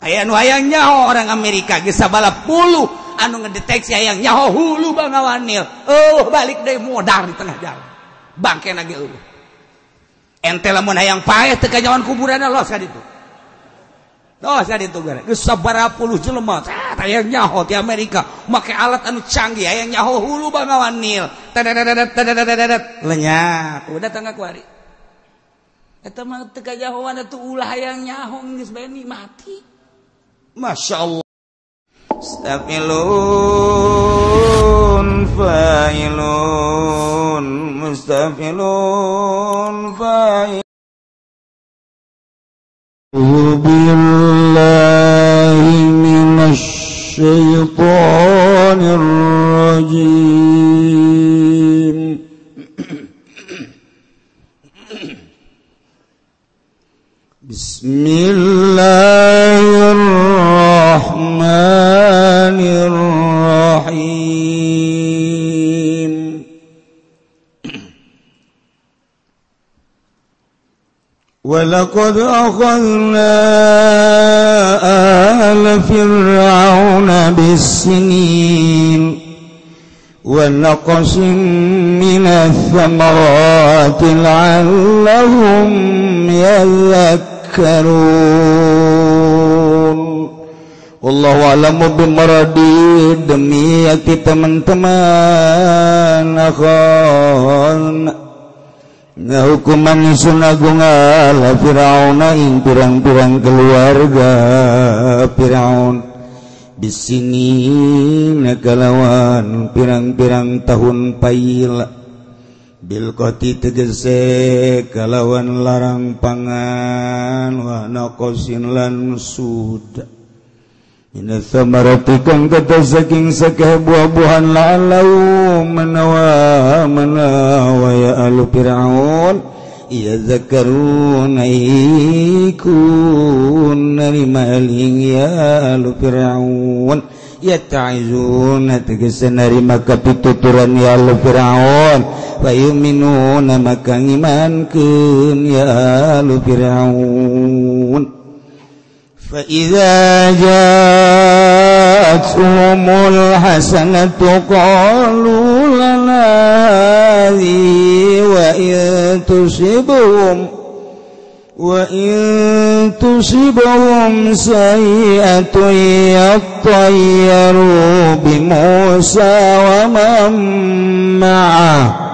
Aya nu hayang nyaho orang Amerika geus sabala puluh anu ngedeteksi hayang nyaho hulu Bengawan Nil. Oh balik deui modar di tengah jalan. Bangkena ge eueuh. Ente lamun hayang paeh teu kanyawan kuburanna los ka ditu. Los ka ditu gara. Geus sabaraha puluh jelema hayang nyaho di Amerika make alat anu canggih hayang nyaho hulu Bengawan Nil. Tadadadad tadadadad lenyap. Udah tangga kuari. Eta mah teu kanyahoan atuh ulah hayang nyaho geus bae mati. Masya Allah. Stafilun fa'ilun mustafilun fa'ilun. Billahi minasy syaithanir rajim. Bismillahirrahmanirrahim. Walaqad akhadna ala fir'auna bis-sinin wa naqsin minas thamarati la'allahum yadhakkarun. Wallahu a'lamu bimaradi. Demi yakti teman-teman akhon ngahukuman sun agung ala Fir'auna ing pirang-pirang keluarga Fir'aun bisini nakalawan pirang-pirang tahun paila bilqati tegese kalawan larang pangan wa naqasin lan suda Inna samarati kang kata saking sakeh buah-buahan la'allahu manawa manawa ya alu Fir'aun ya zakaruna ikun narima eling ya alu Fir'aun ya ta'izuna tegese narima kapituturan ya alu Fir'aun wa yuminuna maka ngimankeun ya alu Fir'aun. فإذا جاءتهم الحسنة قالوا لنا هذه وإن تصبهم سيئة يطيروا بموسى ومن معه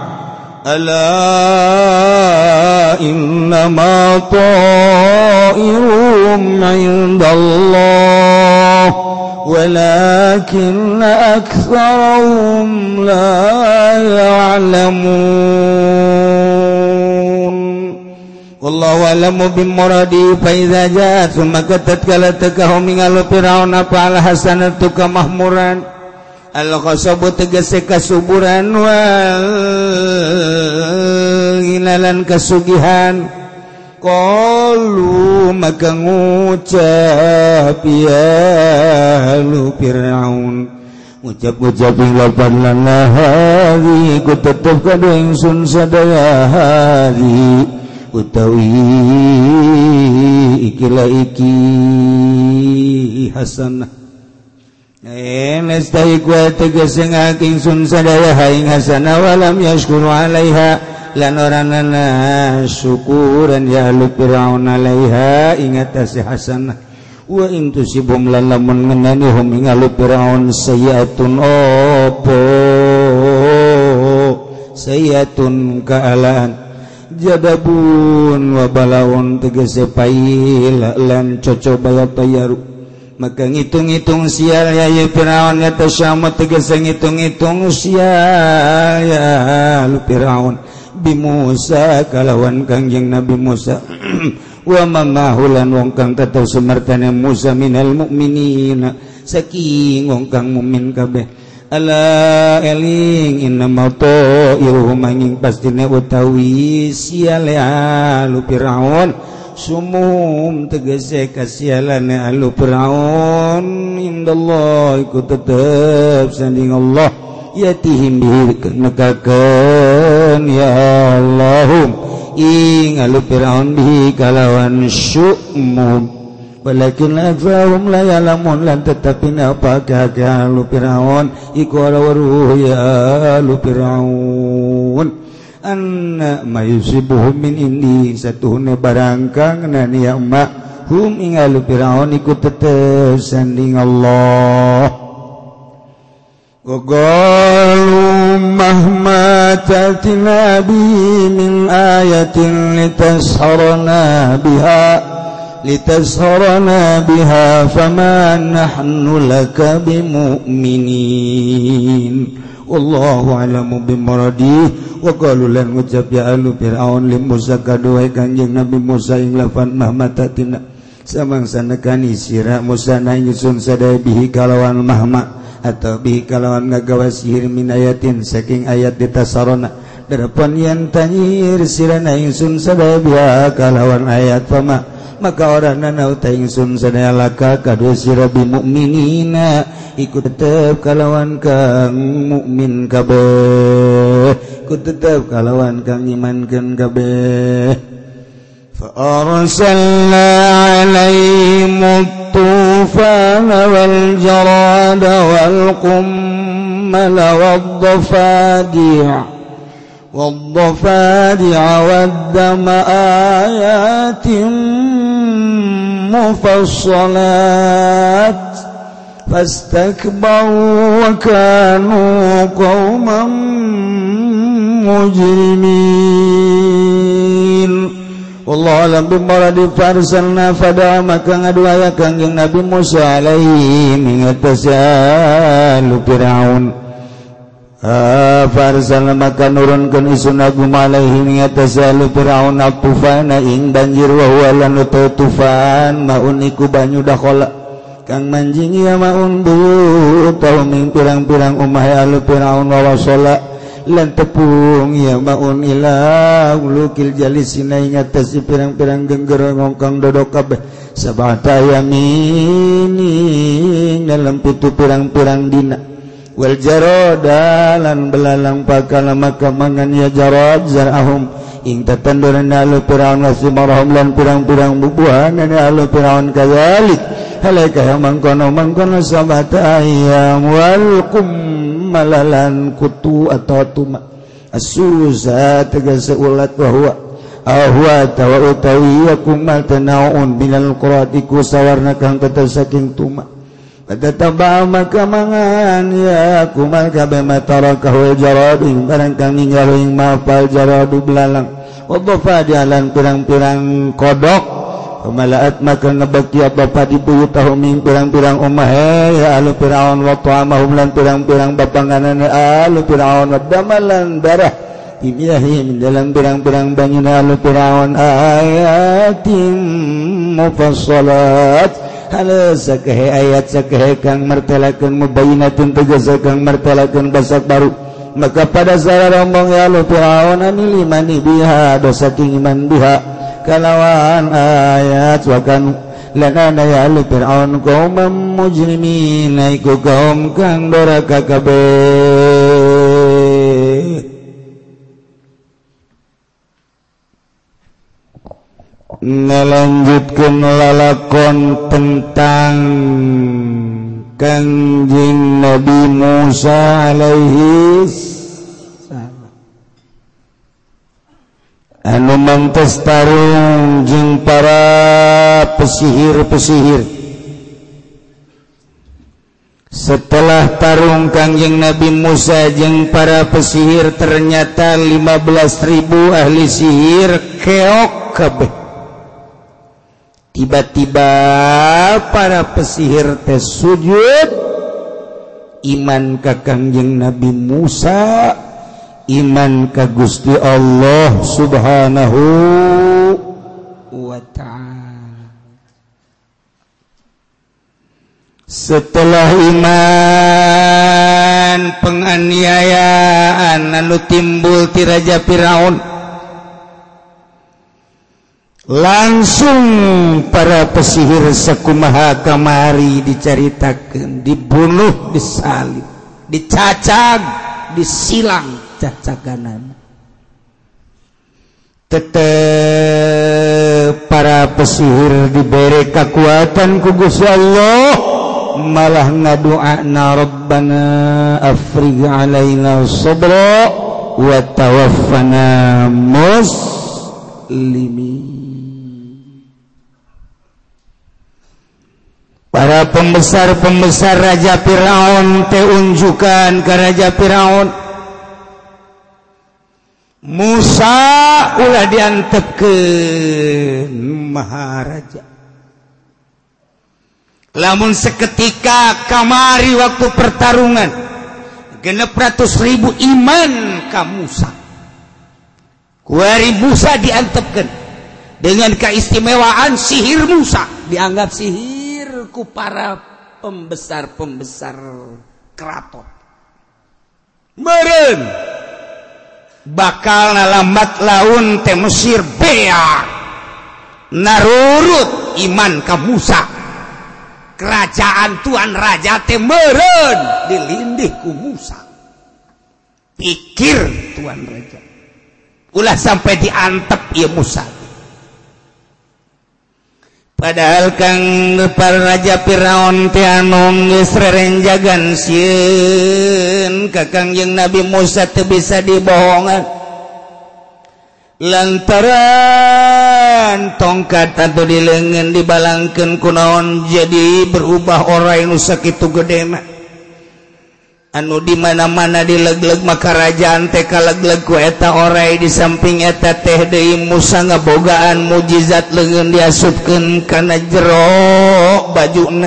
ألا إنما طائرهم عند الله ولكن أكثرهم لا يعلمون. والله أعلم بمرادي. فإذا جاءت ثم tatkala tekahum ingalu Fir'aun apa al-hasanatu kamahmuran al-khasabu tegese kasuburan wal ginalan kasugihan qalu maka ngucap ya lu Fir'aun ngucap-ngucap ing lapan lana hadhi ku tetep kadu ingsun sadaya hadhi utawi ikilah iki hasanah nestahi ku tegese ngaking sun sadaya ing hasanah walam yashkuru alaiha lan oranana syukuran ya lu Fir'aun alaiha ing atase hasanah wa in tusibum lan lamun ngenani hum ing alu Fir'aun sayyi'atun opo sayyi'atun kaalaan jadabun wa balaun tegese pail lan cocobaya tayaru maka ngitung-ngitung sial ya ya Fir'aun ya tasyamu tegese ngitung-ngitung sial ya lu Fir'aun bi Musa kalawan Kangjeng Nabi Musa wa mamahulan wong kang tetep sumertane Musa minal mukminina saking wong kang mukmin kabeh ala eling innama ta'iruhum angin pastine utawi sial ya lu Fir'aun sumum tegese kasialane alu Fir'aun indallah iku tetep sanding Allah yatihim bihi nekakeun ya Allahum ing alu Fir'aun bihi kalawan syu'mum Walakin aktsarahum la ya'lamun lan tetapi apa kagak Firaun iku ora weruh ya lu Firaun anna mayusibuhum min indi satuhune barang kang nani ya ma hum ing alu Firaun iku tetep sanding Allah. Wa qalu mahma ta'tina bi min ayatin litasharana biha fama nahnu laka bimu'minin. Wallahu a'lamu bimuradi. Wa qalu lan ngucap ya alu Fir'aun li Musa kaduwe Kanjeng Nabi Musa ing lafan mahma ta'tina samangsa nekani sira Musa na ingsun sadaya bihi kalawan mahma atau bihi kalawan ngagawa sihir min ayatin saking ayat ditasarona darapon yen tanyir sira na ingsun sadaya biha kalawan ayat fama maka orang nana uta ingsun sadaya laka kadue sira bimukminina iku tetep kalawan kang mukmin kabeh iku tetep kalawan kang imankeun kabeh. Fa arsalna alaihim tufana wal jarada wal qummala wad-dafadi' والضفادع والدم آيات مفصلات فاستكبروا وكانوا قوما مجرمين. والله أعلم بمراد. فأرسلنا فدعا maka ngaduaya Kangjeng Nabi Musa alaihi mingatasal Fir'aun. Farsal maka nurunkeun isun agung alaihi ngatas alu Fir'aun tufana ing banjir wa huwa lan tufan maun iku banyu dakhala kang manjing ya maun buyut ming pirang-pirang omah alu Fir'aun wa wasala lan tepung ya maun ila ulukil jalisina ing atas pirang-pirang gengger ngongkang dodok kabeh sabata yamini dalam pitu pirang-pirang dina wal jaroda lan belalang pakala maka mangan ya jarod zarahum ing tetanduran alu Fir'aun wasimarahum lan pirang-pirang bubuhan alu Fir'aun kadzalik halaka mangkono-mangkono sabata ayam wal kummalalan kutu atau tuma asusa tegese ulat wa huwa ahwa tawa utawi kumal tanaun minal quratiku sawarna kang tetep saking tuma. Taba maka mangan ya kumal kabeh matarakahu jarad ing barang kang ninggal ing mafal jaradu belalang wa dhafadi lan pirang-pirang kodok pemalaat maka ngebeki apa di buyutahum ing pirang-pirang omah ya alu Fir'aun wa ta'amahum lan pirang-pirang bapanganan alu Fir'aun wa damalan darah imiyahim dalam pirang-pirang banyuna alu Fir'aun ayatim mufassalat. Halo sakehe ayat sakehe kang martelakeun mubayyinatin tegese kang martelakeun basak baru maka pada sara rombong ya lu Fir'aun limani biha dosa iman biha kalawan ayat wa kanu lanana ya lu Fir'aun kaum mujrimin iku kaum kang doraka kabeh. Melanjutkan lalakon tentang Kangjeng Nabi Musa alaihi salam anu mantes tarung jeung para pesihir-pesihir. Setelah tarung Kangjeng Nabi Musa jeung para pesihir ternyata 15.000 ahli sihir keok kabeh. Tiba-tiba para pesihir teh sujud iman ka Kangjeng Nabi Musa, iman ka Gusti Allah Subhanahu wa ta'ala. Setelah iman penganiayaan anu timbul ti Raja Firaun, langsung para pesihir sakumaha kamari dicaritakeun, dibunuh, disalib, dicacag, disilang cacaganan. Tetep para pesihir diberi kekuatan ku Gusti Allah malah ngadoana Rabbana afrigh alaina sabra wa tawaffana muslimin. Para pembesar-pembesar Raja Firaun teh unjukan ke Raja Firaun, Musa ulah diantepkeun maharaja. Lamun seketika kamari waktu pertarungan 600.000 iman ka Musa, kuari Musa diantepkeun dengan keistimewaan sihir Musa, dianggap sihir ku para pembesar-pembesar keraton. Meureun bakal lambat laun teh Mesir beak narurut iman ka Musa. Kerajaan tuan raja teh meureun dilindih ku Musa. Pikir tuan raja, ulah sampai diantep ieu Musa. Padahal kang para raja Firaun teh anu geus rerenjagan sieun ka Kangjeng Nabi Musa teu bisa dibohongan lantaran tongkat atau di leungeun dibalangkeun kunaon jadi berubah orai nu sakitu gedena anu di mana-mana dilegleg maka kerajaan teh kalegleg ku eta orai. Di samping eta teh deui Musa ngabogaan mujizat leungeun diasupkeun kana jero bajuna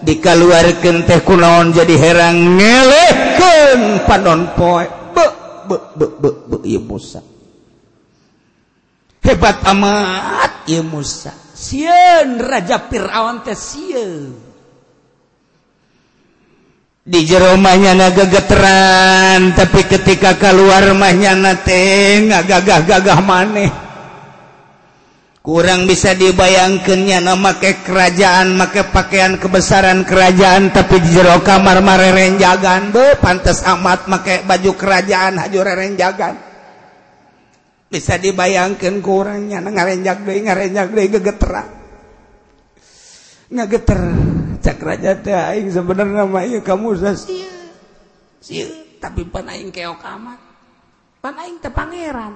dikaluarkeun teh kunaon jadi herang ngelehkeun panon poe. Be be be be be ieu Musa hebat amat ieu Musa. Sieun Raja Firaun teh sieun di jero mahnyana gegeteran, tapi ketika keluar mahnyana teh ngagagah-gagah maneh. Kurang bisa dibayangkeun nyana make kerajaan, make pakaian kebesaran kerajaan, tapi di jero kamar mah rerenjagan. Beuh, pantes amat make baju kerajaan haju rerenjagan. Bisa dibayangkeun kurang nyana ngarenjak deui gegeteran. Ngageter cak raja teh aing sebenarnya mah ieu ka Musa sieun. Sieun, tapi pan aing keok amat. Pan aing teh pangeran.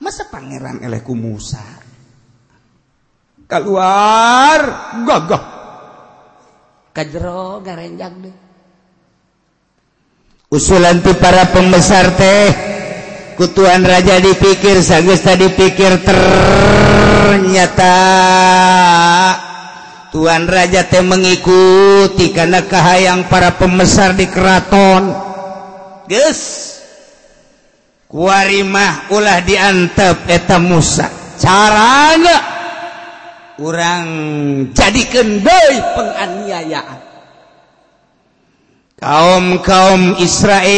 Masa pangeran eleh ku Musa? Keluar gagah. Ka jero garenjak deui. Usulan ti para pembesar teh ku tuan raja dipikir sageus tadi pikir ternyata tuan raja teh mengikuti karena kahayang para pembesar di keraton. Geus kuari mah ulah diantep eta Musa. Carana urang jadikeun deui penganiayaan. Kaum-kaum Israel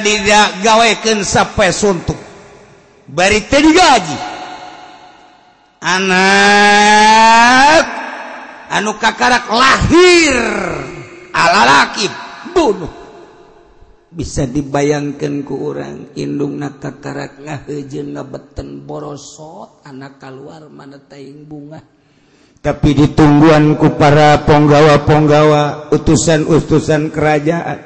digawekeun sampai suntuk. Bari teu digaji. Anak anu kakarak lahir alalaki bunuh. Bisa dibayangkan ku urang indungna kakarak ngahejeun ngabeten borosot anak keluar mana taing bunga. Tapi ditungguan ku para ponggawa-ponggawa utusan-utusan kerajaan.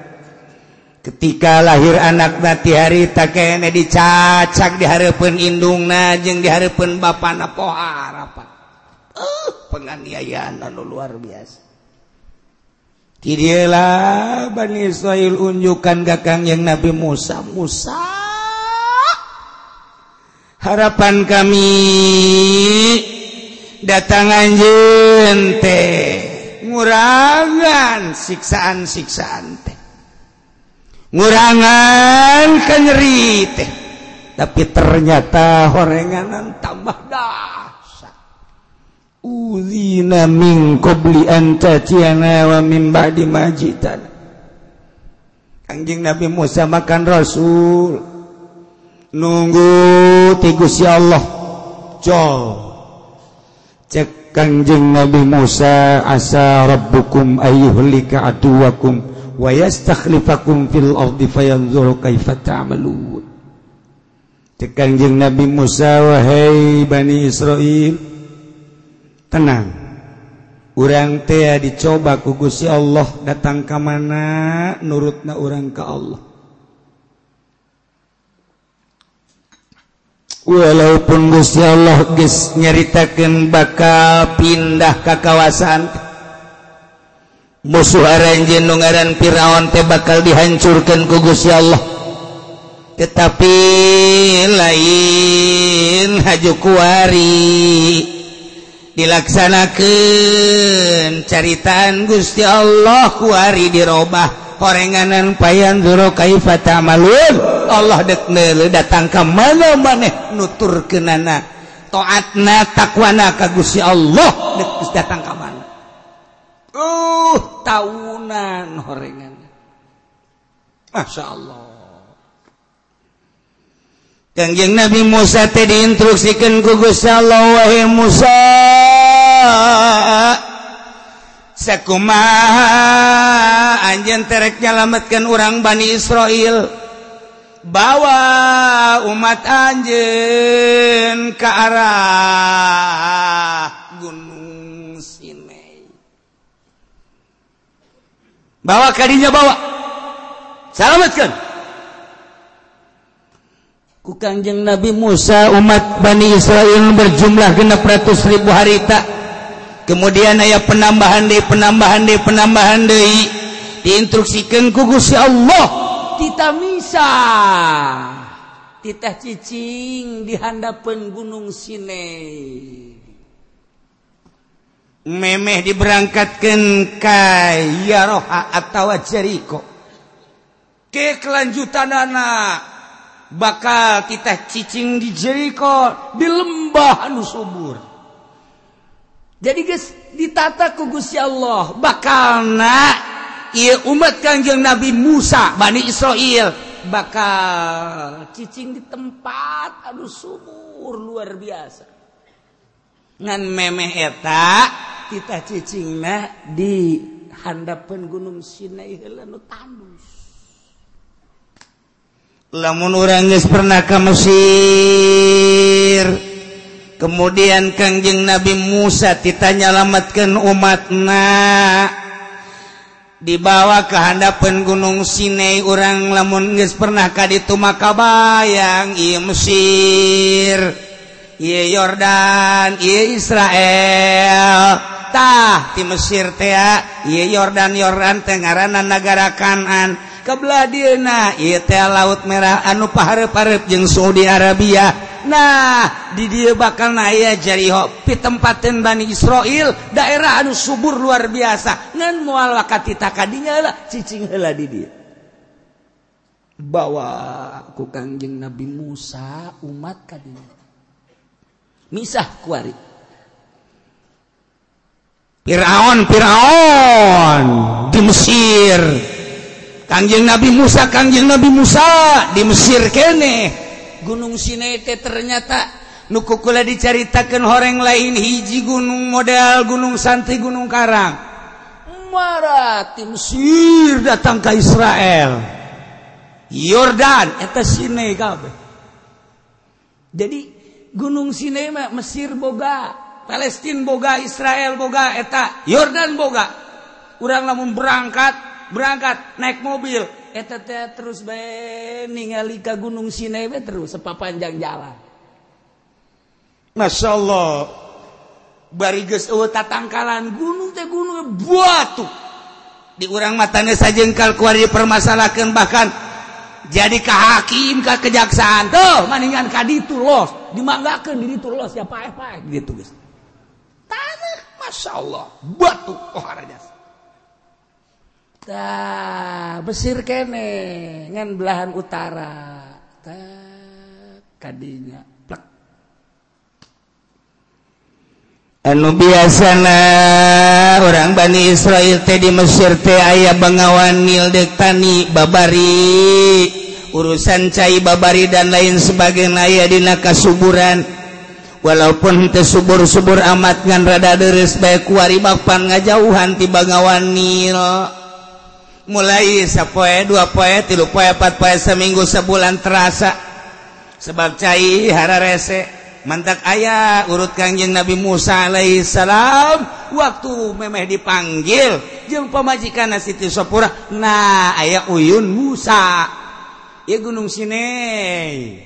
Ketika lahir anak ti hari takene dicacak di hareupeun indungna jeung di hareupeun bapana poho harapan. Penganiayaan anu luar biasa. Ti dieu lah Bani Israil unjukan ka Kangjeng Nabi Musa. Musa, harapan kami datang anjeun teh ngurangan siksaan-siksaan teh, ngurangan kenyeri teh, tapi ternyata horenganan tambah dahsyat. Uzina min qabli an tatiyana wa min ba'di ma jitana. Kangjeng Nabi Musa makan Rasul nunggu ti Gusti Allah. Jol cek Kangjeng Nabi Musa, asa rabbukum ayyuhlika aduwakum wa yastakhlifakum fil ardi fayanzuru kaifa ta'malun. Cek Kangjeng Nabi Musa, wahai Bani Israil, tenang, urang teh dicoba ku Gusti Allah, datang ka mana nurutna urang ka Allah. Walaupun Gusti Allah geus nyaritakeun bakal pindah ka kawasan musuh aranjeun nu ngaran Firaun teh bakal dihancurkeun ku Gusti Allah, tetapi lain haju kuari dilaksanakeun caritaan Gusti Allah kuari dirobah horenganan payan zuro kaifa ta'malun. Allah dek neuleuh datang ka mana maneh nuturkeunana taatna takwana ka Gusti Allah dek geus datang ka mana. Taunan horengan. Masya Allah. Kangjeng Nabi Musa teh diinstruksikeun ku Gusti Allah, wahai Musa, sakumaha anjeun terek nyalametkeun urang Bani Israil, bawa umat anjeun ka arah Gunung Sinai. Bawa kadinya, bawa, salametkeun ku Kangjeng Nabi Musa. Umat Bani Israil berjumlah 600.000 harita. Kemudian aya penambahan deui, penambahan deui, penambahan deui. Diinstruksikeun ku Gusti Allah, titah misah, titah cicing di handapeun Gunung Sinai. Memeh diberangkatkeun ka Yaroha atawa Jeriko. Ke kelanjutanana bakal kita cicing di Jeriko, di lembah anu subur. Jadi geus ditata ku Gusti Allah bakalna ieu umat Kangjeng Nabi Musa Bani Israil bakal cicing di tempat anu subur luar biasa. Ngan memeh eta kita cicingna di handapeun Gunung Sinai heula nu tandus. Lamun urang geus pernah ka Mesir, kemudian Kangjeng Nabi Musa titah nyalametkeun umatna, dibawa ke handapeun Gunung Sinai. Urang lamun geus pernah ka ditu maka bayang ieu Mesir, ieu Yordan, ieu Israel. Tah ti Mesir teh ieu Yordan, Yordan teh ngaranna nagara Kanaan. Kebelah dieuna ieu teh Laut Merah anu pahareup-hareup jeung Saudi Arabia. Nah, di dieu bakal aya Jericho, pitempateun Bani Israil, daerah anu subur luar biasa. Ngan moal wakatita kadinya heula, cicing heula di dieu. Bawa ku Kangjeng Nabi Musa umat kadinya. Misah kuari. Firaun, Firaun di Mesir. Kangjeng Nabi Musa, Kangjeng Nabi Musa di Mesir kene. Gunung Sinai teh ternyata nu kukula dicaritakeun horeng lain hiji gunung model Gunung Santri, Gunung Karang. Mara ti Mesir datang ke Israel. Yordan eta Sinai kabeh. Jadi Gunung Sinai mah Mesir boga, Palestina boga, Israel boga, eta Yordan boga. Urang lamun berangkat naik mobil eta teh terus bae ningali ka Gunung Sinai bae terus sepapanjang jalan. Masya Allah, bari geus eueuh tatangkalan gunung teh gunung batu. Di urang matane sajengkal kuari dipermasalahkeun, bahkan jadi ka hakim ka kejaksaan tuh maningan ka ditu los, dimanggakeun di ditu los ya paeh-paeh gitu geus. Tanah Masya Allah batu oh harajas. Tah Mesir kene ngan belahan utara. Tah kadinya plek. Anu biasana orang Bani Israil teh di Mesir teh aya Bengawan Nil deuk tani babari, urusan cai babari dan lain sebagainya aya dina kasuburan. Walaupun teu subur-subur amat ngan rada dereus bae kuari bapan ngajauhan ti Bengawan Nil. Mulai sapoe, dua poe, tilu poe, empat poe, seminggu, sebulan terasa. Sebab cai hararese mantak aya urut Kangjeng Nabi Musa alaihi salam waktu memeh dipanggil jeung pamajikanna Siti Sopura, nah aya uyun Musa ieu Gunung Sinai.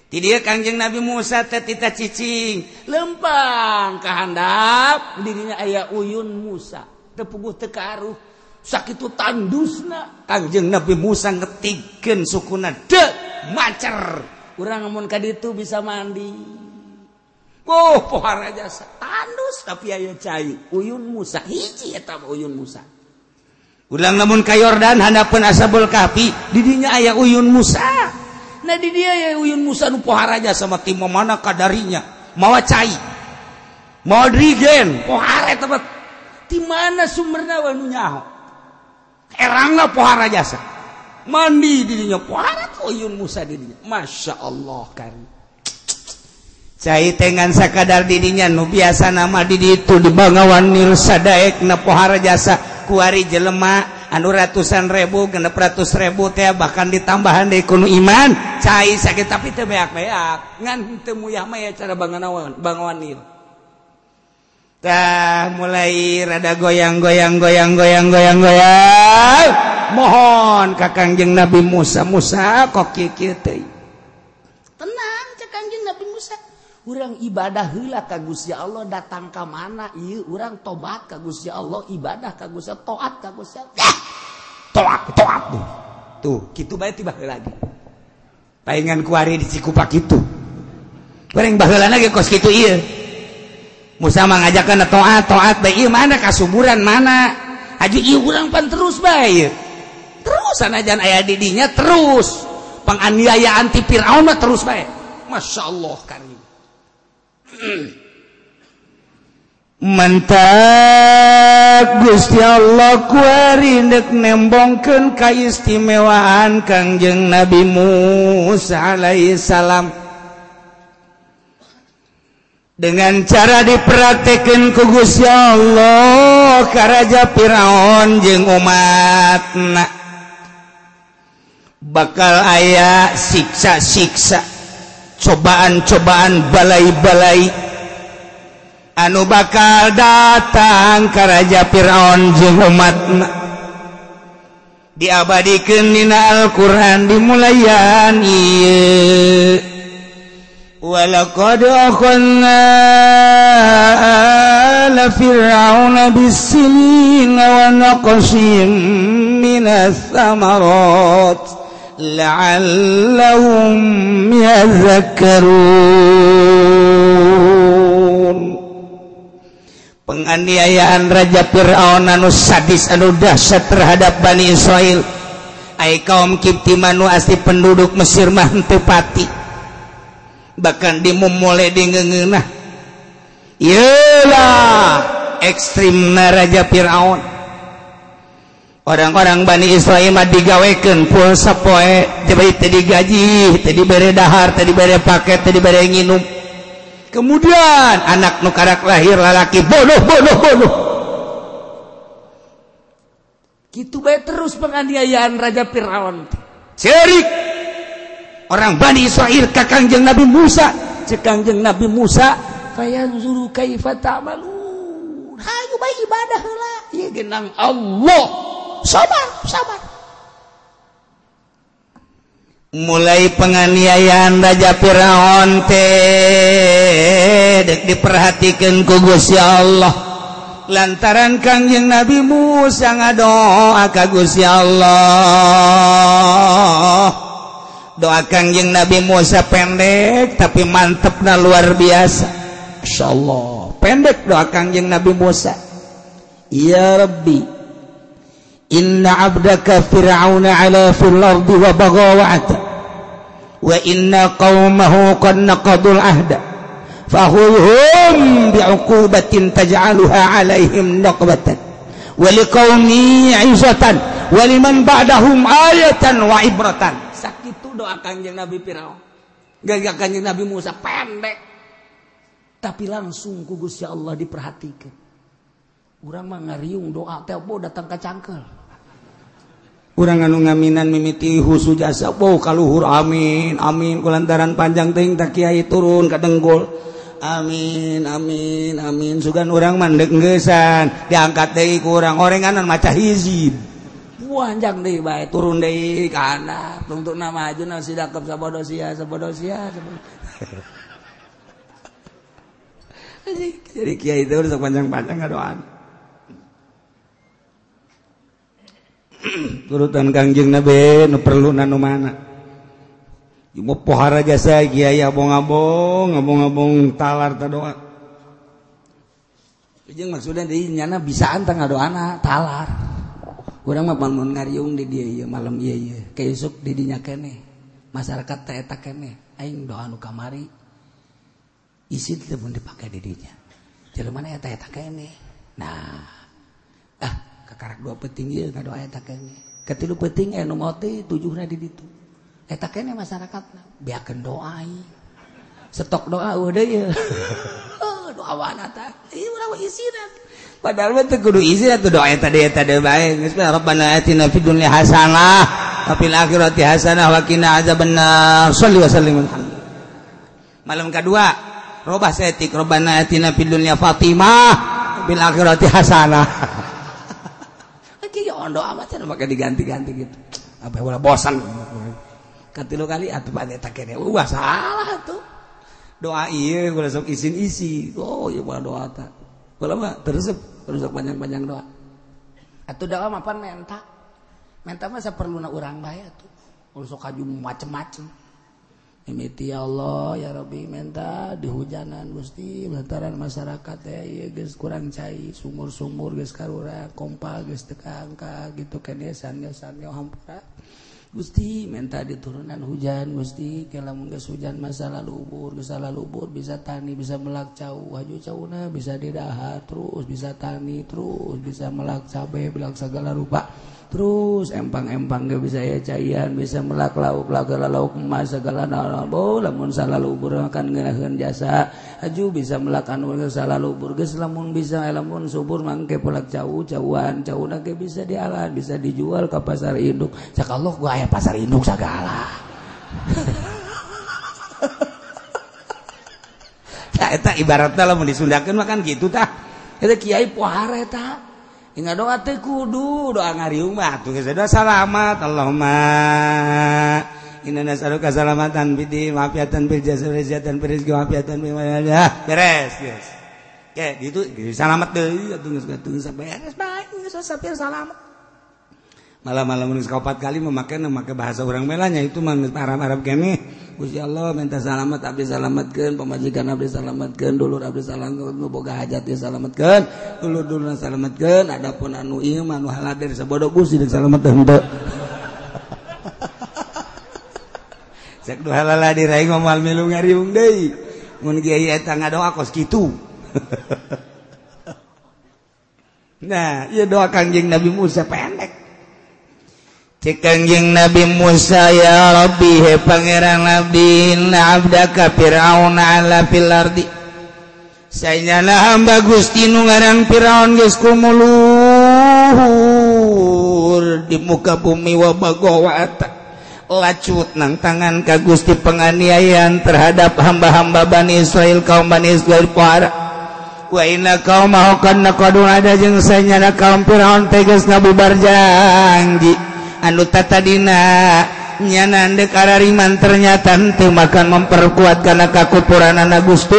Ti dieu Kangjeng Nabi Musa teh tita cicing lempang ka handap dirinya aya uyun Musa teu puguh teu karuh sakitu tandusna Kangjeng Nabi Musa ngetigkeun sukuna deuk macer. Urang mun ka ditu bisa mandi. Oh, pohara jasa tandus tapi aya cai uyun Musa hiji eta uyun Musa. Urang lamun ka Yordan handapeun Ashabul Kahfi di dinya aya uyun Musa. Nah di dia aya uyun Musa nu pohara jasa mah ti mana kadarinya mawa cai. Mawa drigen pohara eta mah ti mana sumberna we nu nyaho. Erangna pohara jasa. Mandi dirinya pohara uyun Musa dirinya. Masya Allah kan. Cai tengan sakadar dirinya nu biasa nama di ditu di Bangawan Nil sadaek na pohara jasa kuari jelema anu ratusan ribu 600.000 teh bahkan ditambahan deui ku nu iman cai sakit tapi teu beak-beak ngan teu muyah mah ya cara Bangawan Nil. Tah mulai rada goyang goyang goyang goyang goyang goyang mohon ka Kangjeng Nabi Musa. Musa kok kieu teh tenang cek Kangjeng Nabi Musa urang ibadah heula ka Gusti Allah datang ka mana ieu urang tobat ka Gusti Allah ibadah ka Gusti Allah taat ka Gusti Allah taat taat tuh kitu bae tiba heula lagi paingan kuari di Cikupa kitu bareng baheulana ge kos kitu ieu Musa mah ngajakeun taat taat bae ieu mana kasuburan mana aju ieu urang pan terus bae terus sanajan aya di dinya terus penganiayaan ti Firaun mah terus bae. Masya Allah karim. Mentak Gusti Allah kuari ndek nembongkeun kaistimewaan Kangjeng Nabi Musa alaihi salam dengan cara dipraktekeun ku Gusti Allah ka Raja Firaun jeung umatna bakal aya siksa-siksa cobaan-cobaan balai-balai anu bakal datang ka Raja Firaun jeung umatna diabadikeun dina Al-Qur'an dimulayan ieu walaqad akhadna ala fir'auna bis-sinina wa naqsim minas samarat la'allahum yadhakkarun. Penganiayaan Raja Fir'aun anu sadis anu dahsyat terhadap Bani Israel ai kaum Kipti manu asli penduduk Mesir mah henteu pati bahkan dimumule di ngeungeunah ieulah ekstrimna Raja Fir'aun. Orang-orang Bani Israel mah digawekeun pulsa poe teu digaji, teu dibere dahar, teu dibere paket, teu dibere nginum. Kemudian anak nu karak lahir lalaki bodoh bodoh bodoh. Kitu bae terus penganiayaan Raja Firaun. Cerik orang Bani Israel ka Kangjeng Nabi Musa, cek Kangjeng Nabi Musa, fayanzuru kaifa ta'malun. Hayu bae ibadah heula. Ieu genang Allah. Sabar, sabar. Mulai penganiayaan Raja Firaun teh dek diperhatikeun ku Gusti Allah lantaran Kangjeng Nabi Musa ngadoa ka Gusti Allah. Doa Kangjeng Nabi Musa pendek tapi mantepna luar biasa. Insyaallah pendek doa Kangjeng Nabi Musa. Ya Rabbi inna abdaka fir'auna ala fil ardi wa bagha wa ata wa inna qaumahu qad naqadul ahda fahulhum bi'uqubatin taj'aluha alaihim naqbatan wa liqaumi 'izatan wa liman ba'dahum ayatan wa ibratan. Sakitu doa Kangjeng Nabi Firaun. Gagak Kangjeng Nabi Musa pendek tapi langsung ku Gusti Allah diperhatikan. Urang mah ngariung doa teh datang ka cangkel. Urang anu ngaminan mimiti husu jasa bau kaluhur amin amin kulantaran panjang teuing tak kiai turun ka dengkul amin amin amin sugan urang mandek ngeusan diangkat deui ku urang orenganan maca hizib panjang deui bae turun deui ka handap tungtungna majuna sidakep sabodo sia sabodo sia. Jadi kiai itu udah panjang-panjang ngadoan. Turutan Kangjeng Nabi nu perlu nu mana. Ieu pohara jasa kiai abong-abong, abong-abong talar ta doa. Jeung maksudna deui nyana bisaan tah ngadoana talar. Urang mah mun ngariung di dieu ieu malam ieu ieu, keusuk di dinya keneh. Masyarakat teh eta keneh, aing doa nu kamari. Isi teh mun dipake di dinya. Jelema na eta eta keneh. Nah, kakarak dua penting ieu ngadoa eta keneh. Katilu penting anu maot teh tujuhna di ditu. Eta keneh masyarakatna beakeun doa ieu. Stok doa eueuh deui ieu. Doa wana tah. Ieu urang isina. Padahal mah teu kudu isina tuh doa eta deui eta deui bae. Geus Rabbana atina fid dunya hasanah wa fil akhirati hasanah wa qina azabannar. Shalli wa sallim. Malam kedua robah setik Rabbana atina fid dunya Fatimah bil akhirati hasanah. Kieu doa mah cenah make diganti-ganti gitu. Apa ulah bosan. Katilu kali atuh pada eta kene. Wah salah tuh. Doa ieu ulah sok isin isi. Oh ieu mah doa ta. Ulah mah terus panjang-panjang doa. Atuh doa mah pan menta. Menta mah saperluna urang bae atuh. Ulah sok kaju macem-macem. Mimiti ya Allah ya Rabbi menta dihujanan Gusti lantaran masyarakat teh ieu geus kurang cai sumur-sumur geus karurang kompa geus teu kaangka gitu keneh sanyo-sanyo hampura Gusti menta diturunan hujan Gusti ke lamun geus hujan masa lubur geus lubur bisa tani bisa melak cau haju cauna bisa didahar terus bisa tani terus bisa melak cabe melak segala rupa terus empang-empang ge bisa ya caian bisa melak lauk segala lauk emas segala naon lamun salah lubur makan ngeunaheun jasa haju bisa melak anu salah lubur geus lamun bisa lamun subur mangke pelak cau cauan cauna ge bisa dialan bisa dijual ka pasar induk cak Allah gua aya pasar induk sagala. Tah eta ibaratna lamun disundakeun mah kan kitu tah eta kiai pohara eta ingat doa teh kudu doa ngariung mah atuh geus doa salamat Allahumma inna nas'aluka salamatan fid din wa afiatan fil jasad wa rizqan fil rizqi wa afiatan fil mal beres geus. Ke ditu salamat deui atuh geus beres bae geus sapir salamat. Malam-malam geus kaopat kali memake bahasa urang melanya itu mah geus Arab-Arab keneh. Gusti Allah minta salamat abdi salamatkeun pamajikan abdi salamatkeun dulur abdi salamatkeun nu boga hajat dieu salamatkeun dulur-dulurna salamatkeun adapun anu ieu mah anu haladir sabodo Gusti deuk salamat teh henteu. Cek nu halaladir aing mah moal milu ngariung deui mun kiai eta ngadoa kos kitu. Nah, ieu doa Kangjeng Nabi Musa pendek. Cek Kangjeng Nabi Musa ya Rabbi he pangeran abdi inna abdaka Fir'aun ala fil ardi saenyana hamba Gusti nu ngaran Fir'aun geus kumuluhur di muka bumi wa bagawata lacut nang tangan ka Gusti penganiayaan terhadap hamba-hamba Bani Israil kaum Bani Israil pohara wa inna qaumahu kana qadun ada jeung saenyana kaum Fir'aun teh geus ngabubar janji anu tatadina nyana ndek arariman ternyata henteu makan memperkuat kana kakupuranana Gusti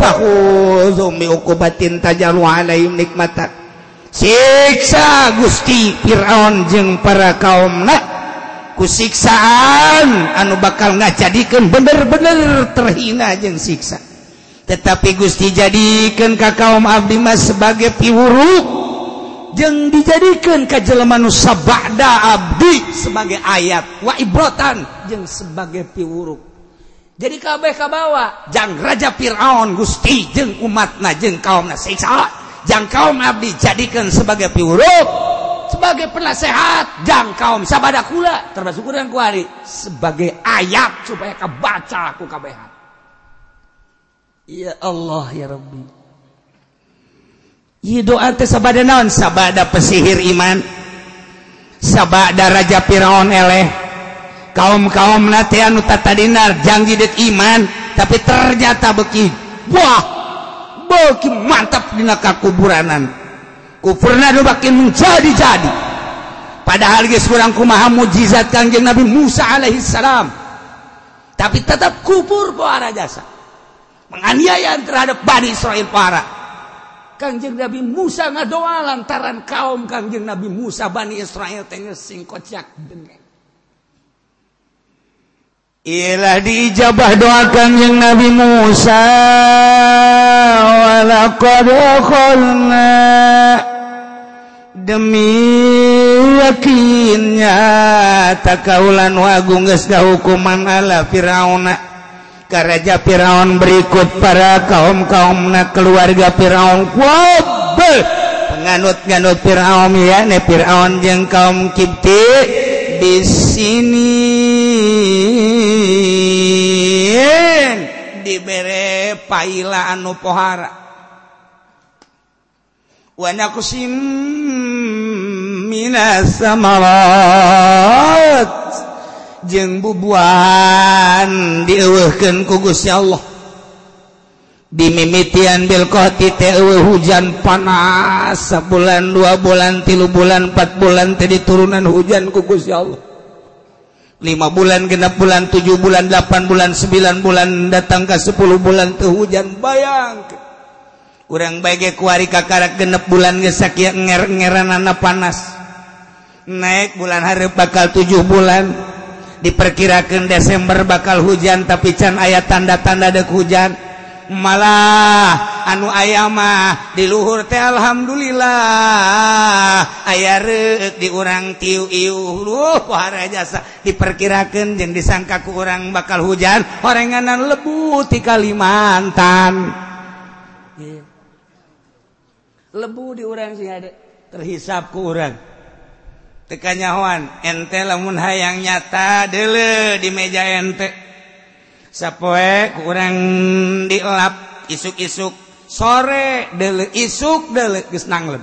fahuzum bi uqubatin tajalu alaihim nikmatan siksa Gusti Fir'aun jeung para kaumna ku siksaan anu bakal ngajadikeun bener-bener terhina jeung siksa tetapi Gusti jadikeun ka kaum abdi mah sebagai piwuruk jeung dijadikan ka jelema nu sabada abdi sebagai ayat wa ibrotan jeung sebagai piwuruk. Jadi kabeh kabawa jang raja Fir'aun Gusti jeung umatna jeung kaumna siksa jang kaum abdi jadikan sebagai piwuruk sebagai penasehat jang kaum sabada kula termasuk urang kuari sebagai ayat supaya kabaca ku kabehan. Ya Allah ya Rabbi. Ieu doa teh sabada naon? Sabada pesihir iman. Sabada Raja Firaun eleh kaum-kaum na teh anu tatadina janji deuk iman tapi ternyata beuki wah beuki mantap dina kakuburanan kufurna nu makin menjadi-jadi padahal geus kurang kumaha mukjizat Kangjeng Nabi Musa alaihi salam tapi tetap kufur pohara jasa penganiayaan terhadap Bani Israel para Kangjeng Nabi Musa ngadoa lantaran kaum Kangjeng Nabi Musa Bani Israel teh geus sing kocak dengeng. Ilah diijabah doa Kangjeng Nabi Musa walaqad akhadna demi yakinnya takaulan wagung geus kahukuman ala Firauna ka raja Firaun berikut para kaum-kaumna keluarga Firaun kabeh penganut-nganut Firaun ya ne Firaun jeung kaum Kipti di sini dibere paila anu pohara wa naqsim minas samarat jeung bubuahan dieuweuhkeun ku Gusti Allah dimimitian bil qahti teh eueuh hujan panas sabulan 2 bulan 3 bulan 4 bulan teh diturunan hujan ku Gusti Allah 5 bulan 6 bulan 7 bulan 8 bulan 9 bulan datang ke 10 bulan teh hujan bayangkeun urang bae ge kuari kakarak 6 bulan geus sakieu nger-ngeranana panas naik bulan hareup bakal 7 bulan diperkirakan Desember bakal hujan tapi can aya tanda-tanda dek hujan malah anu aya mah di luhur teh alhamdulillah aya reuk di urang tiu iuh pohara jasa diperkirakan jeung disangka ku urang bakal hujan horenganan lebu ti Kalimantan lebu di urang sih ada terhisap ku urang teu kanyahoan ente lamun hayang nyata deuleu di meja ente sapoe kurang dielap isuk-isuk sore deuleu isuk deuleu geus nanglem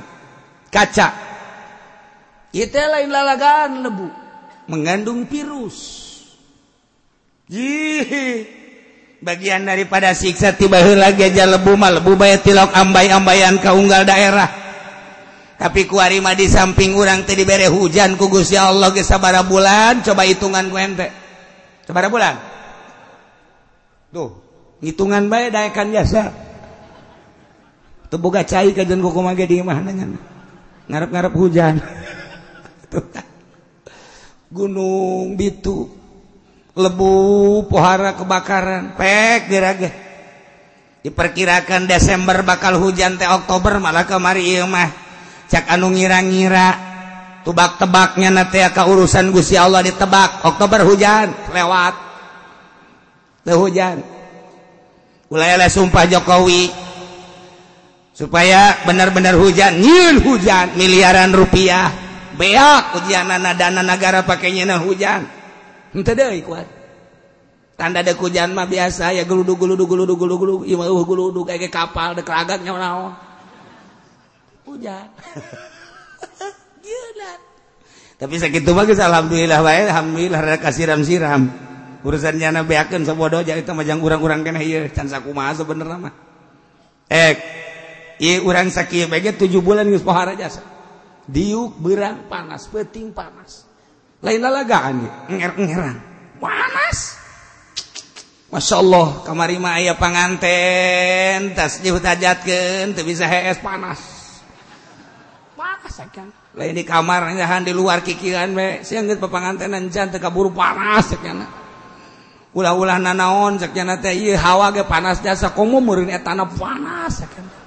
kaca ieu teh lain lalagaan lebu mengandung virus. Ih, bagian daripada siksa tiba heula ge lebu mah lebu bae tilok ambay-ambayan ka unggal daerah tapi kuari mah di samping urang teh dibere hujan ku Gusti Allah geus sabaraha bulan coba hitungan ku ente sabaraha bulan tuh ngitungan bae daekan jasa teu boga cai kajeun kumaha ge di imah ngarep-ngarep hujan. Gunung Bitu lebu pohara kebakaran pek gerage diperkirakan Desember bakal hujan teh Oktober malah kamari ieu mah cak anu ngira-ngira tebak-tebaknya na teh ka urusan Gusti Allah ditebak Oktober hujan lewat teu hujan ulah eleh sumpah Jokowi supaya benar-benar hujan nyieun hujan miliaran rupiah beak ujianana dana negara pake nyieun hujan henteu deui kuat tanda deuk hujan mah biasa ya geludug geludug geludug geludug ieu mah eueuh geludug aya kapal deuk ragak nyaho naon hujan. Gila. Tapi sakitu mah geus alhamdulillah wae, alhamdulillah rada kasiram-siram. Urusan nyana beakeun sabodo jadi teh majang urang-urang keneh ieu can sakumaha sebenarna mah. Ieu urang sakieu bae ge 7 bulan geus pohara jasa. Diuk beurang panas, peuting panas. Lain lalagaan ge, nger-ngeran. Panas. Masya Allah, kamari mah aya panganten, tas dihujatkeun teu bisa hees panas. Panas kan. Lain di kamar nyahan di luar kikiran we, siang geus papangantenan can teu kaburu panas cenah. Ulah-ulah nanaon cek cenah teh ieu hawa ge panas jasa komo meureun etana panas cenah.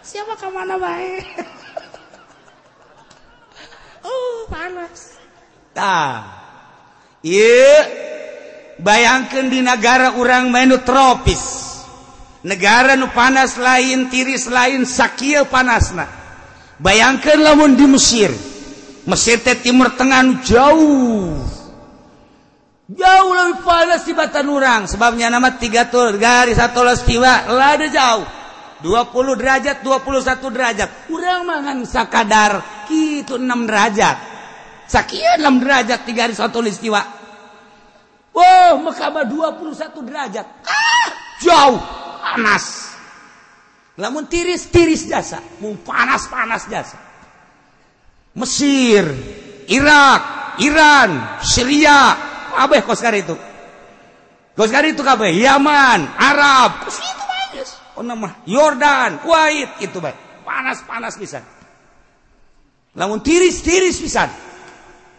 Siapa ka mana bae? Oh, panas. Tah. Ieu bayangkeun di negara urang mah nu tropis. Negara nu panas lain, tiris lain, sakieu panasna. Bayangkeun lamun di Mesir. Mesir teh Timur Tengah nu jauh. Jauh lebih panas tibatan urang, sebabnya nama 3 garis khatulistiwa lada jauh. 20 derajat, 21 derajat. Urang mah ngan sakadar Kitu 6 derajat. Sakieu 6 derajat di garis khatulistiwa. Wow, Mekah mah 21 derajat. Ah, jauh panas. Lamun tiris-tiris jasa, mun panas-panas jasa. Mesir, Irak, Iran, Syria, kabeh kos kari itu. Kos kari itu kabeh, Yaman, Arab, kos itu bae geus. Oh mah Yordan, Kuwait itu bae. Panas-panas pisan. Lamun tiris-tiris pisan.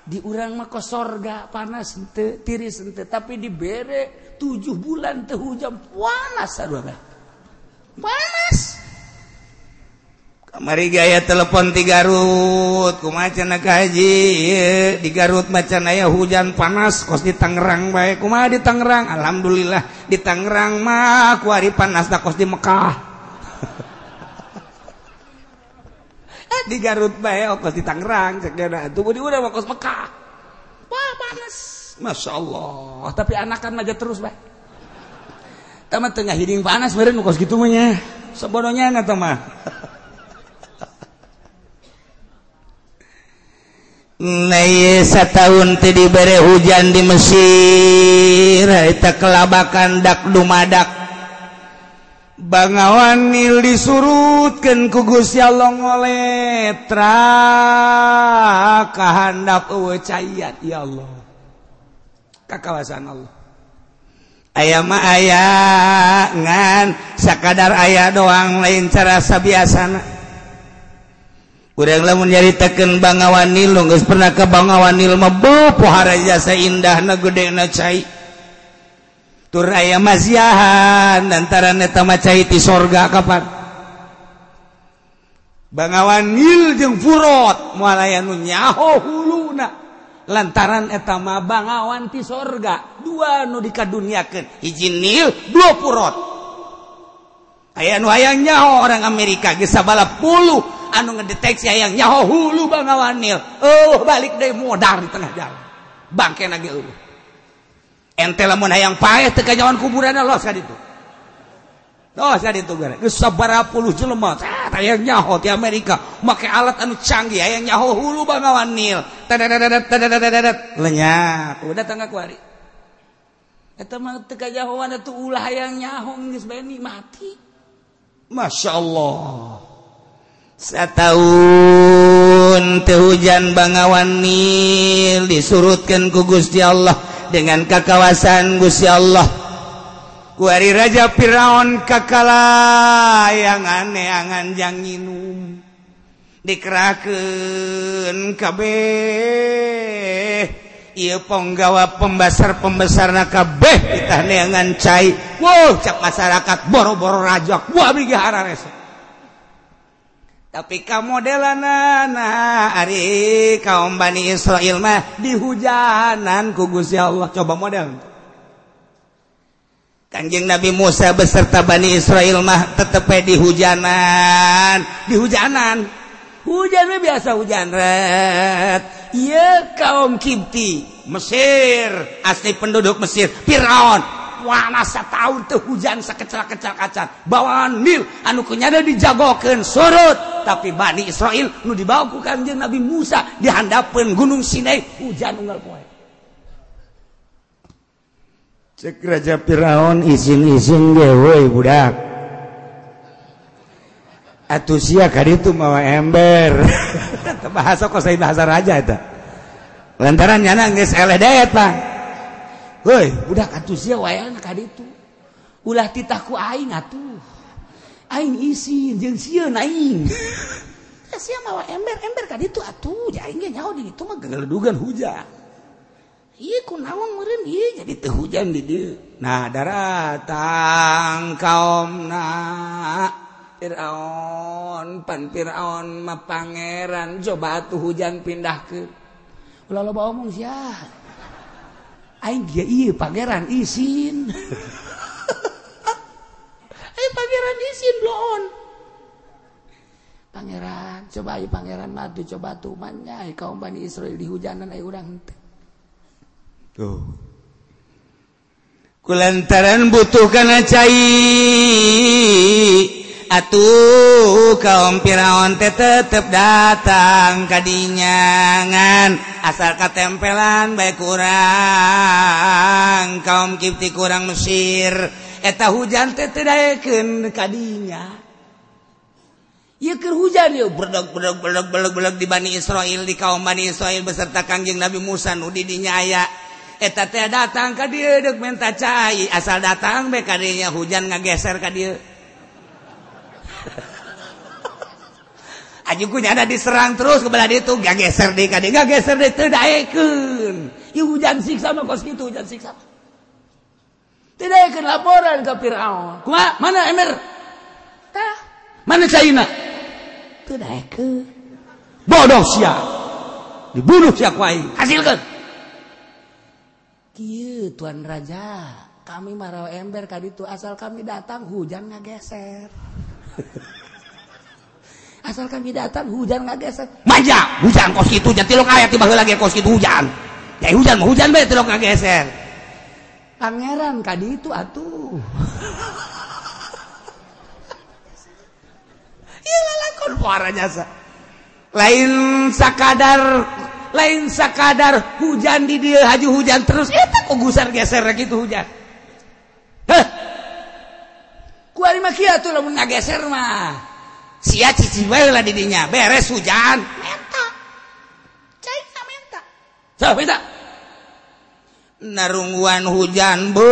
Di urang mah kos sorga panas henteu, tiris henteu, tapi dibere 7 bulan teu hujan panas sarua bae. Panas. Kamari gaya telepon ti Garut, kumaha cenah ka haji? Di Garut macan aya hujan panas kos di Tangerang bae. Kumaha di Tangerang? Alhamdulillah di Tangerang mah kuari panas da kos di Mekah. Di Garut bae kos di Tangerang cek dia atuh di urang mah kos Mekah. Wah panas. Masya Allah, tapi anakan aja terus bae. Tama tengah hiding panas meureun kos kitu mah nya. Sabodonya eta mah. Nah, setahun teu dibere hujan di Mesir, eta kelabakan dak dumadak. Bangawan Nil disurutkeun ku Gusti Allah ngoletra kahandap eueuh caian ya Allah. Ka kawasan Allah. Aya mah aya ngan sakadar aya doang lain cara sabiasana. Urang lamun nyaritakeun Bangawan Nil geus pernah ka Bangawan Nil mah pohara jasa indahna gedena cai. Tur aya maziahan antara eta mah cai ti sorga kapan. Bangawan Nil jeung Furot moal aya nu nyaho huluna lantaran eta mah bangawan ti sorga dua nu dikaduniakeun hiji Nil dua Furot. Aya nu hayang nyaho orang Amerika geus sabala puluh anu ngedeteksi hayang nyaho hulu Bangawan Nil. Oh balik deui modar di tengah jalan. Bangke lagi eueuh. Ente lamun hayang paeh teu kanyawan kuburanna los ka ditu. Los ka ditu gara. Geus sabaraha puluh jelema hayang nyaho ti Amerika make alat anu canggih hayang nyaho hulu Bangawan Nil. Tadadadad tadadadad lenyap. Udah tangga kuari. Eta mah teu kanyahoan atuh ulah hayang nyaho geus bae mati. Masya Allah. Setahun teu hujan Bangawan Nil disurutkeun ku Gusti Allah dengan kakawasan Gusti Allah. Kuari Raja Firaun kakalayangan neangan jang nginum dikerahkeun kabeh ieu ponggawa pembesar-pembesarna kabeh ditah neangan cai. Wow cak masyarakat boro-boro raja wah abdi ge hararese. Tapi kamodelana nah ari kaum Bani Israil mah dihujanan ku Gusti Allah. Coba model Kanjeng Nabi Musa beserta Bani Israil mah tetep dihujanan, dihujanan. Hujan mah biasa hujan ret. Ieu kaum Kibti, Mesir, asli penduduk Mesir, Firaun. Panas setahun teu hujan sakecel-kecel kacan. Bawaan Nil anu kunyana dijagokeun surut, tapi Bani Israil nu dibawa ku Kanjeng Nabi Musa dihandapeun Gunung Sinai hujan unggal poe. Cek Raja Firaun izin-izin ge woi budak. Atuh sia ka ditu mawa ember. Bahasa kok saya bahasa raja eta. Lantaran nyana geus eleh deet Pak. Hoi, budak atuh sia wayahna ka ditu. Ulah titah ku aing atuh. Aing isin jeung sieun aing. Sia mawa ember, ember ka ditu atuh. Ja aing ge nyaho di ditu mah geledugan hujan. Ieu kunaon meureun ieu jadi teu hujan di dieu. Nah, daratang kaomna Firaun, pan Firaun mah pangeran coba atuh hujan pindahkeun. Ulah loba omong sia. Aing ge ieu pangeran isin. Aing pangeran isin bloon. Pangeran, coba ayo pangeran madu coba tuh manya kaum Bani Israil di hujanan ayo urang henteu. Tuh. Kulantaran butuh kana cai. Atuh kaum Firaun teh tetep datang kadinya ngan asal katempelan bae kurang kaum Kipti kurang Mesir eta hujan teh teu daekeun kadinya. Ieu keur hujan ieu berdeg berdeg berdeg berdeg berdeg di Bani Israil di kaum Bani Israil beserta Kangjeng Nabi Musa nu di dinya aya eta teh datang ka dieu deuk menta cai asal datang bae ka dinya hujan ngageser ka dieu. Ajuku nyada diserang terus ke belah ditu gageser deui ka dieu gageser deui teu daekeun. Ieu hujan siksa mah kos kitu hujan siksa. Teu daekeun laporan ka Firaun. Kumaha? Mana ember? Tah. Mana caina? Teu daekeun. Bodoh sia. Dibunuh sia ku aing. Hasilkeun. Kieu Tuan Raja, kami marawa ember ka ditu asal kami datang hujan ngageser. Asal kami datang hujan ngageser. Manja, hujan kos kitu hujan tilok aya tiba heula ge kos kitu hujan. Ya hujan mah hujan bae tilok ngageser. Pangeran ka ditu atuh. Ieu lalakon pohara jasa. Lain sakadar hujan di dieu haju hujan terus eta kok gusar geser kitu hujan. Heh. Kuari mah kieu atuh lamun ngageser mah. Sia cici bae lah di dinya beres hujan menta cai menta so minta narungguan hujan bu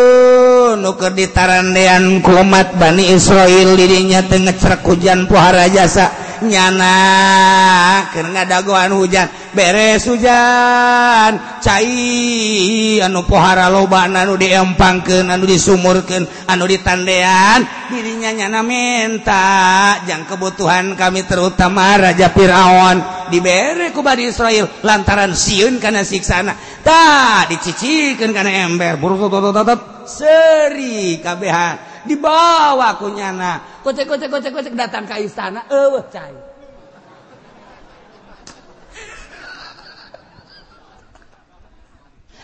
nu keur ditarandean kumat Bani Israil di dinya teu ngecrek hujan pohara jasa nyana keur ngadagoan hujan beres hujan cai anu pohara lobana anu diempangkeun anu disumurkeun anu ditandean dirinya nyana menta jang kebutuhan kami terutama Raja Firaun dibere ku Bani Israil lantaran sieun kana siksana tah dicicikeun kana ember burututututut seuri kabehan dibawa ku nyana kocek kocek kocek kocek datang ka istana eueuh cai.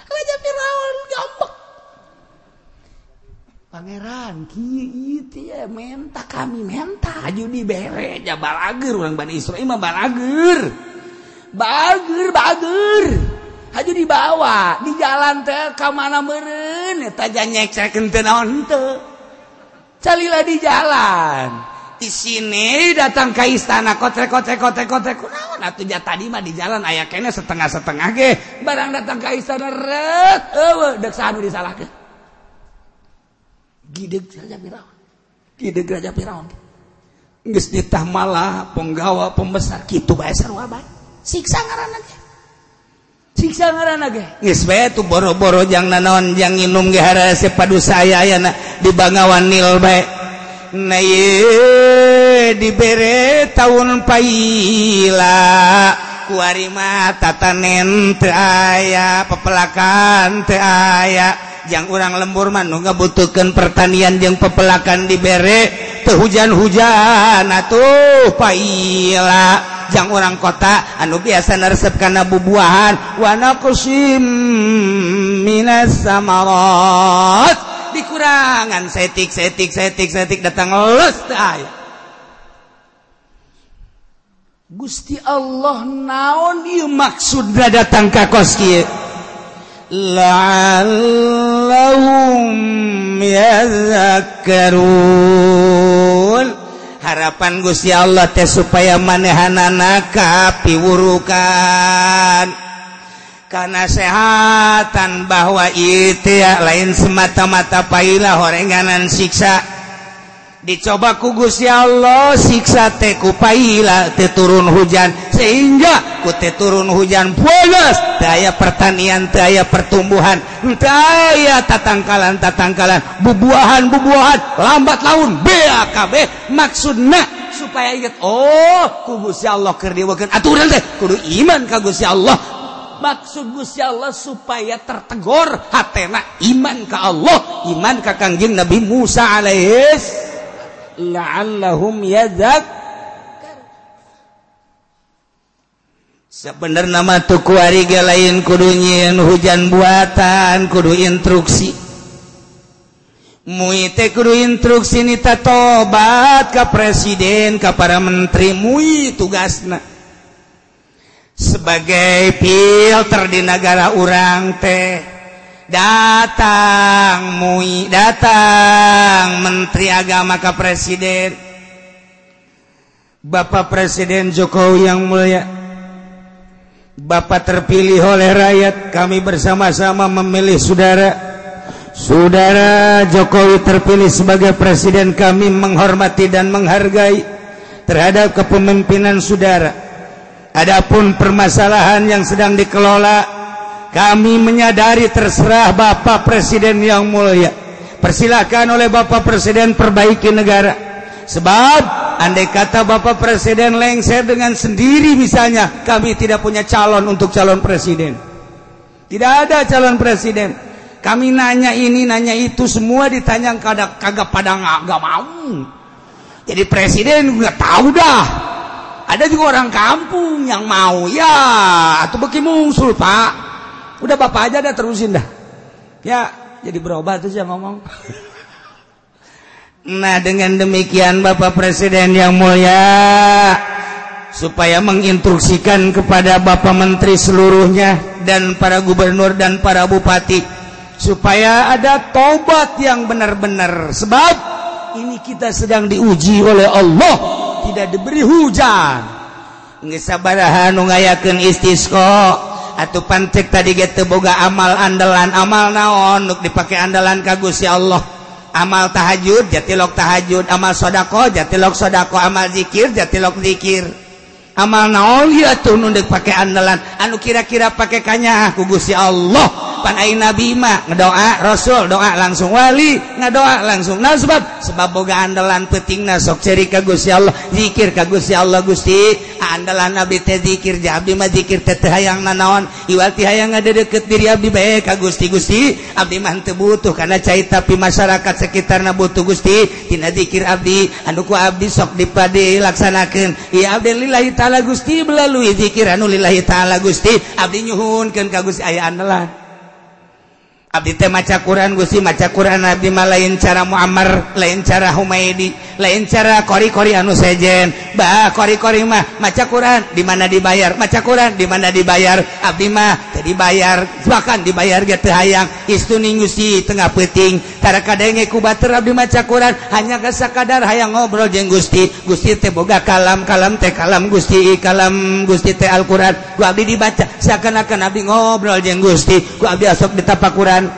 Raja Firaun ngambek. Pangeran kieu ieu teh menta kami menta haju dibere ja balager urang Bani Israil mah balager. Bager bager. Haju dibawa di jalan teh ka mana meureun eta ja nyeksekeun teu naon teu. Calila di jalan. Di sini datang ke istana kotrek kotrek kotrek kotrek kunaon atuh ja tadi mah di jalan aya keneh setengah-setengah ge barang datang ke istana rek eueuh deuk saha nu disalahkeun. Gideg Raja Firaun. Gideg Raja Firaun. Geus ditah malah penggawa pembesar kitu bae sarua bae. Siksa ngaranna ge. Siksa ngaranna ge. Geus bae tuh boro-boro jang nanaon jang nginum ge harase padusa aya ayana di Bangawan Nil bae. Nah ye dibere taun paila kuari mah tatanen teu aya pepelakan teu aya jang urang lembur mah nu ngabutuhkeun pertanian jeung pepelakan dibere teu hujan-hujan atuh paila jang urang kota anu biasa naresep kana bubuahan wa naqsim minas samarat dikurangan setik setik setik setik datang leus teu aya. Gusti Allah naon ieu maksudna datang ka kos kieu la'allahum yazakkarun. Harapan Gusti Allah teh supaya manehanana kapiwurukan karena sehatan bahwa itu ya lain semata-mata pailah horenganan siksa dicoba ku Gusti Allah siksa teh ku paila teh turun hujan sehingga ku teh turun hujan bolos teu aya pertanian teu aya pertumbuhan teu aya tatangkalan-tatangkalan bubuahan-bubuahan lambat laun BAKB maksudna supaya inget oh ku Gusti Allah keur diwekeun aturan teh kudu iman ka Gusti Allah. Maksud Gusti Allah supaya tertegor hatena iman ka Allah iman ka Kangjeng Nabi Musa alaihis la'allahum yadzakkar. Sebenarnya mah tuh kuari ge lain kudu nyieun hujan buatan kudu instruksi. MUI teh kudu instruksi nita tobat ka presiden, ka para menteri. MUI tugasna sebagai filter di negara urang teh. Datang MUI, datang menteri agama ka presiden. Bapak Presiden Jokowi yang mulia, Bapak terpilih oleh rakyat, kami bersama-sama memilih saudara. Saudara Jokowi terpilih sebagai presiden, kami menghormati dan menghargai terhadap kepemimpinan saudara. Adapun permasalahan yang sedang dikelola, kami menyadari terserah Bapak Presiden yang mulia. Persilakan oleh Bapak Presiden perbaiki negara. Sebab andai kata Bapak Presiden lengser dengan sendiri misalnya, kami tidak punya calon untuk calon presiden. Tidak ada calon presiden. Kami nanya ini, nanya itu, semua ditanya kagak pada nggak mau. Jadi presiden nggak tahu dah. Ada juga orang kampung yang mau, ya atau beki mungsul pak. Udah bapak aja dah terusin dah. Ya jadi berubah tuh sih ngomong. Nah dengan demikian Bapak Presiden yang mulia, supaya menginstruksikan kepada Bapak Menteri seluruhnya dan para gubernur dan para bupati, supaya ada tobat yang benar-benar. Sebab ini kita sedang diuji oleh Allah, tidak diberi hujan. Geus sabaraha nu ngayakeun istisqa atuh pancek tadi ge teu boga amal andalan. Amal naon nu dipake andalan ka Gusti Allah? Amal tahajud jatilok tahajud, amal sedekah jatilok sedekah, amal zikir jatilok zikir. Amal naon ieu atuh nu dipake andalan anu kira-kira pake kanyaah ku Gusti Allah? Pan ai nabi mah ngedoa, rasul doa langsung, wali ngadoa langsung. Nah sebab sebab boga andalan peutingna sok ceri ka Gusti Allah, zikir ka Gusti Allah. Gusti andalan abdi teh zikir, ja abdi mah zikir teh teu hayang nanaon, iwal ti hayang ngadeukeut diri abdi bae ka Gusti. Gusti abdi mah henteu butuh kana cai tapi masyarakat sekitarna butuh Gusti tina zikir abdi anu ku abdi sok dipade laksanakeun. Ieu abdi lillahi ta'ala Gusti, melalui zikir anu lillahi ta'ala Gusti abdi nyuhunkeun ka Gusti aya andalan. Abdi teh maca Quran Gusti, maca Quran abdi mah lain cara Muammar, lain cara Humaidi, lain cara kori-kori anu sejen. Bah kori-kori mah maca Quran di mana dibayar, maca Quran di mana dibayar. Abdi mah teu dibayar, bahkan dibayar ge teu hayang. Istuning Gusti tengah peuting tara kadenge ku batur abdi maca Quran hanya sakadar hayang ngobrol jeung Gusti. Gusti teh boga kalam, kalam teh kalam Gusti, kalam Gusti teh Al-Quran. Ku abdi dibaca seakan-akan abdi ngobrol jeung Gusti. Ku abdi asok ditapakuran,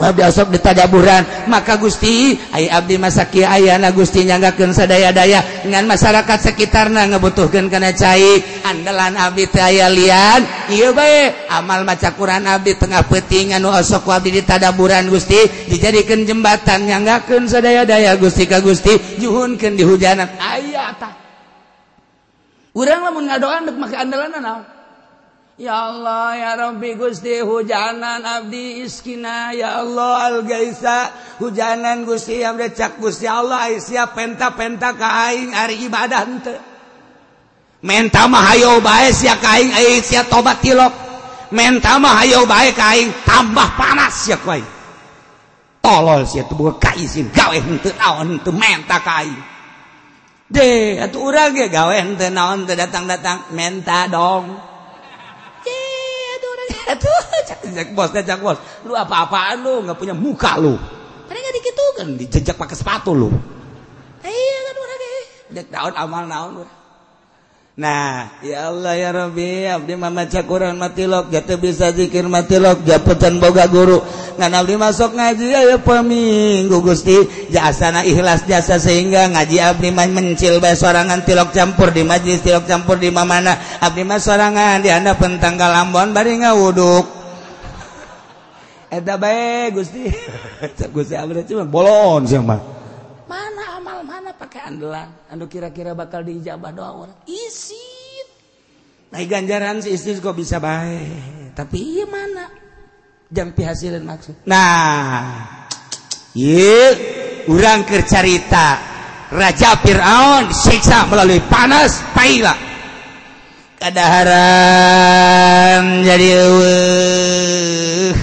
abdi asok ditadaburan. Maka Gusti ai abdi masa kieu ayana Gusti nyanggakeun sadaya-daya ngan masyarakat sekitarna ngebutuhkeun kana cai. Andalan abdi teh aya lian ieu bae amal maca Quran abdi tengah peuting anu osok ku abdi ditadaburan Gusti dijadikeun jembatan nyanggakeun sadaya-daya Gusti ka Gusti juhunkeun di hujanan aya tah. Urang lamun ngadoa deuk make andalanna naon? Ya Allah ya Rabbi Gusti hujanan abdi iskina ya Allah al-gaisa hujanan Gusti abdi cak Gusti Allah ai siap penta-penta ka aing ari ibadah henteu. Menta mah hayo bae sia ka aing ai sia tobat tilok. Menta mah hayo bae ka aing tambah panas sia ku aing. Tolol sia teu boga kaisin gawe henteu naon henteu menta ka aing. Deh atuh urang ge gawe henteu naon teu datang-datang menta dong. Aduh, cak bos, cak bos, lu apa-apaan lu, nggak punya muka lu. Padahal nggak dikitukan, dijejak pakai sepatu lu. Iya kan urang ge. Dek naon amal naon urang. Nah, ya Allah ya Rabbi, abdi mah maca Quran matilok, jatuh bisa zikir matilok, japetan boga guru. Ngan abdi masuk ngaji aya paminggu Gusti, jasana ikhlas jasa sehingga ngaji abdi mah mencil bae sorangan tilok campur di majlis, tilok campur di mamana. Abdi mah sorangan di handapeun tanggal Ambon bari ngawuduk. Eta bae Gusti. Gusti abdi cuma bolon sia mah. Mana amal mana pakai andalan anu kira-kira bakal diijabah doa orang isin. Nah ganjaran si istri kok bisa baik, tapi iya mana jang pihasilan maksud. Nah iya urang keur carita Raja Fir'aun disiksa melalui panas paila kadaharan jadi eueuh.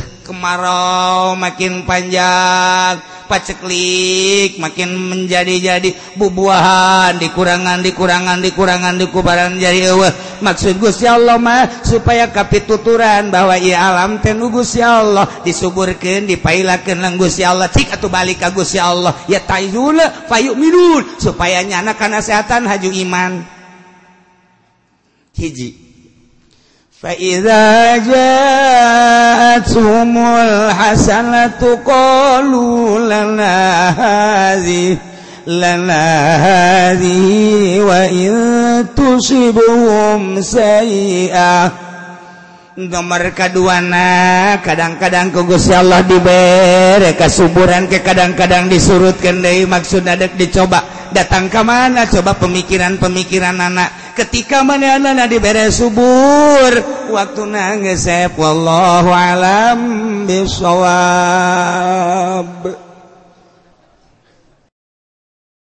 Kemarau makin panjang, paceklik makin menjadi-jadi, bubuahan dikurangan dikurangan dikurangan dikubaran jadi eueuh. Maksud Gusti Allah mah supaya kapituturan bahwa ieu alam teh nu Gusti Allah, disuburkeun dipailakeun lang Gusti Allah, cik atuh balik ka Gusti Allah ya taizuna fayuminun, supaya nyana kana kesehatan haju iman. Hiji فإذا جاءتهم الحسنة قالوا لنا هذه وإن تصبهم سيئة. Nomor kaduana, kadang-kadang ku Gusti Allah dibere kasuburan ke kadang-kadang disurutkeun deui, maksudna dek dicoba. Datang ke mana coba pemikiran-pemikiran anak ketika mana anak dibere subur waktu ngesep. Wallahu alam bisawab.